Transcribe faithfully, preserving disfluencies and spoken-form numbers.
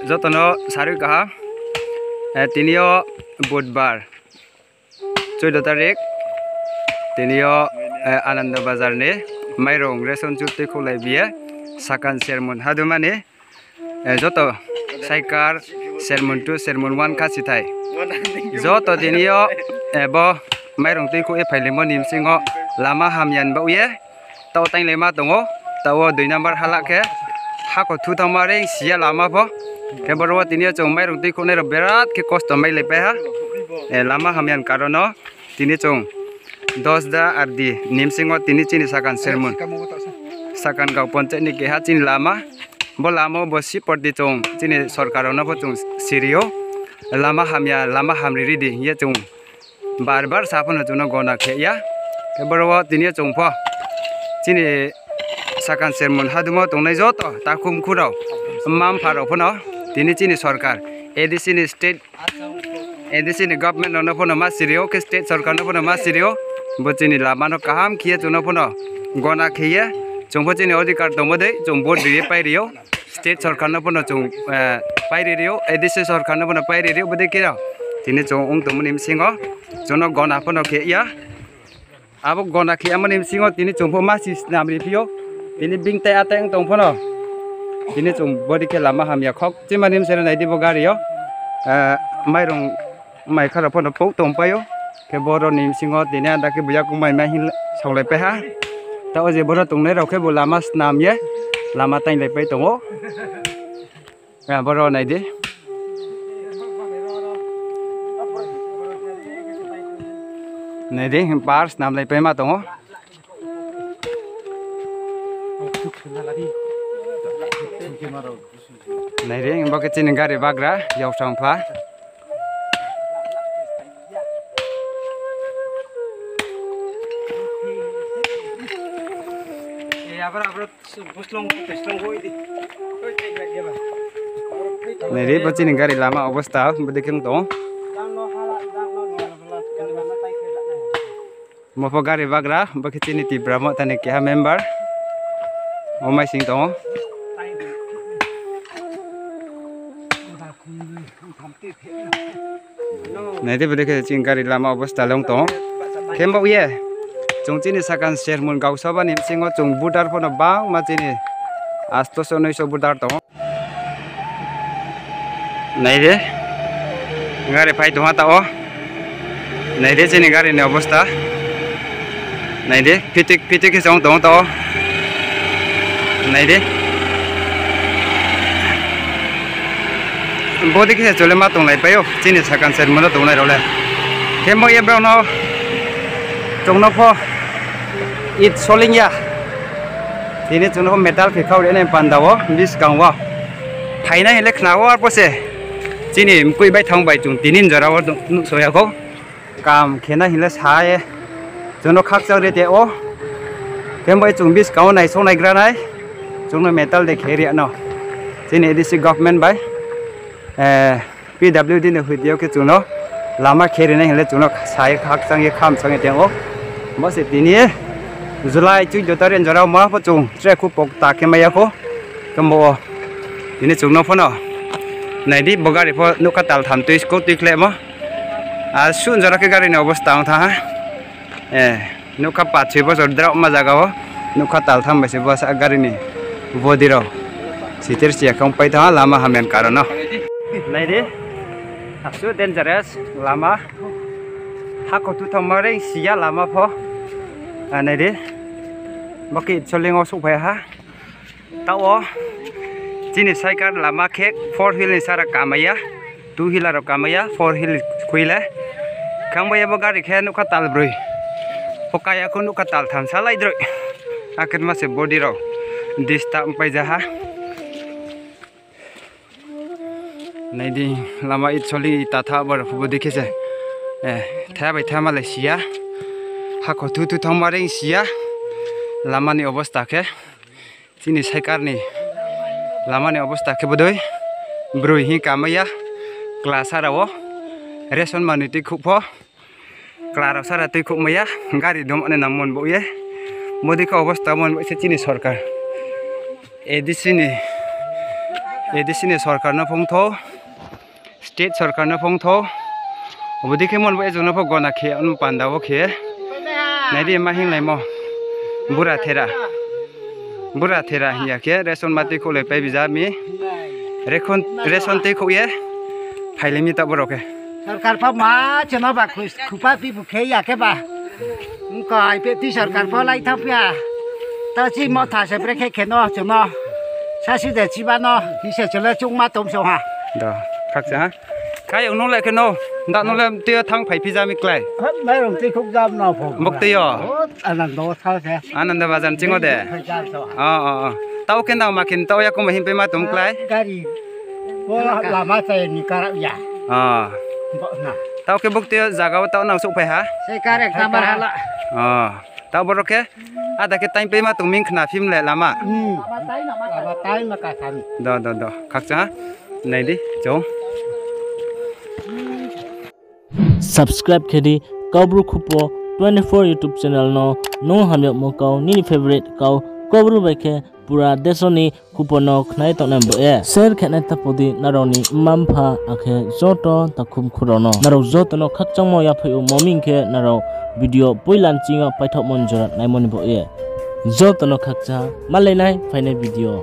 Joto no sarui kaham. Tini yo budbar, চৌদ্দ তারিখ, tini yo Anando Bazar ni mairung ration chu tuikhouhlai bi ye, Sakan Sermon haduma ni joto Saikar, Sermon two, Sermon one kha sithai. Joto tini yo bo mairung tuikhouh ye phailaimo ni bsing yo lama hamya ni baoh ye taoh tainglaima tong ou. Taoh wo dui number hala khe hakho thu thanngma reing si ya lama pho. Khe boro wo tini yo chung mairung tuikhouhnai rao berat khe kosto mailaipai ha. Lama hamya ni karon no tini chung দশ দা আর D ni bsing yo tini chini Sakan Sermon, Sakan Gaon Panchayat ni keha chini lama. Bo lama wo bo siporti chung chini sorkar rao no pho chung siri ou. Lama hamya, lama hamri ri di hing ye chung bar bar sa pho no chung no gona khe ya. Khe boro wo tini yo chung pho chini Sakan Sermon haduma wo tongnai joto takhu mkhu rao, mma mpha rao pho no tini chini sorkar, ADC ni state, ADC ni government rao no pho no ma siri ou, khe state sorkar no pho no ma siri ou. Bo chini lama no kaham khe ye chung no pho no gona khe ye, chung pho chini odhikar tongmo dei chung vote ri ye pai ri ou. State sorkar no pho no chung pai ri ri ou, ADC sorkar no pho no pai ri ri ou, bodei khe no tini chung ong tongmo ni bsing yo chung no gona pho no khe ya. Abo gona khe yamo ni bsing yo tini chung pho masi snam ri phi ou. Tini bing tai atai ong tong pho no tini chung bodei khe lama hamya khokchima ni bsing yo nai di bo gari yo mairung mai kha rao pho no pouh tongpai ou. Khe boro ni bsing yo tini ada khe buya kung mai mai hing saolaipai ha. Taoh je boro tongnai rao khe bo lama snam ye lama tainglaipai tong ou. Boro nai di. Nai di, par snamlaipaima tong ou. Nai di, bo khe chini gari bagra, yaksang pha. Nai di, bo chini gari lama obosta bodei khe ong tong ou. Bo pho gari bagra, bo khe chini Tipra Motha ni keha member. O maising tong ou. Nai di, bodei khe chini gari lama obosta le ong tong ou. Khe bo ye chung chini Sakan Sermon Gaon Sabha ni bsing yo chung voter pho no bangma chini আটশো নয়শো voter tong ou. Nai di, gari phai tong ha taoh wo. Nai di chini gari ni obosta. Nai di, phitik phitik khe se ong tong ou taoh wo. Nai di. Bodei khe se chole ma tonglaipai ou chini Sakan Sermon no tongnai rao le. Khe bo ye brao no chung no pho it soling ya. Tini chung no pho metal khe khau ri nai panda wo buskang wo. Phainai hing le khna wo arphuh se. Chini mkoih bai thanng bai chung tini jora wo nuhsao ya khou. Kam khe nai hing le sa ye chung no khakchang ri te ou. Khe bo ye chung buskang wo naisong naigra nai. Chung no metal de khe ri ya no. Chini ADC government bai, PWD ni hoite yo khe chung no lama khe ri nai hing le chung no sa ye khakchang ye khamchang ye tong ou. Bo se tini July চৌদ্দ তারিখ jora wo ma pho chung tre khu pokta khe mai ya khou. Khe bo wo tini chung no pho no nai di, bo gari pho nougkha taltham tui skou tuikhlaimo. Asuh jora khe gari ni obosta ong thanng ha. Nougkha পাঁচ ছয় বছর drao ma zaga wo nougkha taltham bai se bo sa gari ni body rao siter siya khe ongpai thanng ha lama hamya ni karon no. Nai di, asuh dangerous lama. Hakho thu thanngma reing si ya lama pho. Nai di, bo khe Itsoling wo souhphai ha. Taoh wo chini Saikar lama khe four wheel ni sara kamai ya, two wheeler rao kamai ya, four wheel khui le. Khang bai ya bo gari khe nougkha talbroi. Pho kaya khou nougkha taltham salai droi. Akhe ma se body rao disturb pai ja ha. Nai di, lama Itsoling tatha boro pho bodei khe se. Tha bai tha malai si ya. Hakho thu thu thanngma reing si ya. Lama ni obosta khe. Chini Saikar ni lama ni obosta khe bodei. Broi hing kamai ya. Kla sara wo ration manoi tuikhouh pho. Kla rao sara tuikhouh mai ya. Gari dom ni nang mon bo ye. Bodei khe obosta mon bo se chini sorkar. ADC ni A D C ni sorkar no phongthou, state sorkar no phongthou. Obo dei khe mon bo ejong no pho gona khe, ano panda wo khe. Nai di ma hinglaimo. Bura thera. Bura thera hing ya khe, ration ma tuikhouhlai pai bija mi. Ration tuikhouh ye phailai mi taoh borao khe. Sorkar pho ma chungno ba khu-, khupa pibu khe ya khe ba. Mko ai pe ti sorkar pho lai thang phi ha. Taoh chi motha se brekhe khe no chungno. Sasi de chiba no, hi se chule chungma tom so ha. Do, khakchang ha. Kayong nung le khe no, da nung le tui yo thanng phai phi ja mi klái. Mairong tuikhouh jam no pho. Buk tui yo. Ananda Bazar ni ching yo de. Taoh khe nang ma khe taoh ya koma himpai ma tom klái. Lama chai ni karag ya. Taoh khe buk tui yo zaga wo taoh nang souhphai ha. Taoh boro khe, ada khe time pai ma tong ming khna phim le lama. Do, do, do. Khakchang ha. Nai di, chung. Subscribe khe di Kaubru Khupo twenty four YouTube channel no, nung hamyagmo kau, nini favorite kau, Kaubru bai khe pura deso ni khupo no khnai tongnai bo ye. Share khe nai tapo di nrao ni mma mpha akhe joto takhum khurao no. Nrao joto no khakchangmo yaphaih ou, mo ming khe nrao video poila ni ching yo paithaohmo ni jora naimo ni bo ye. Joto no khakchang, malai nai phainai video.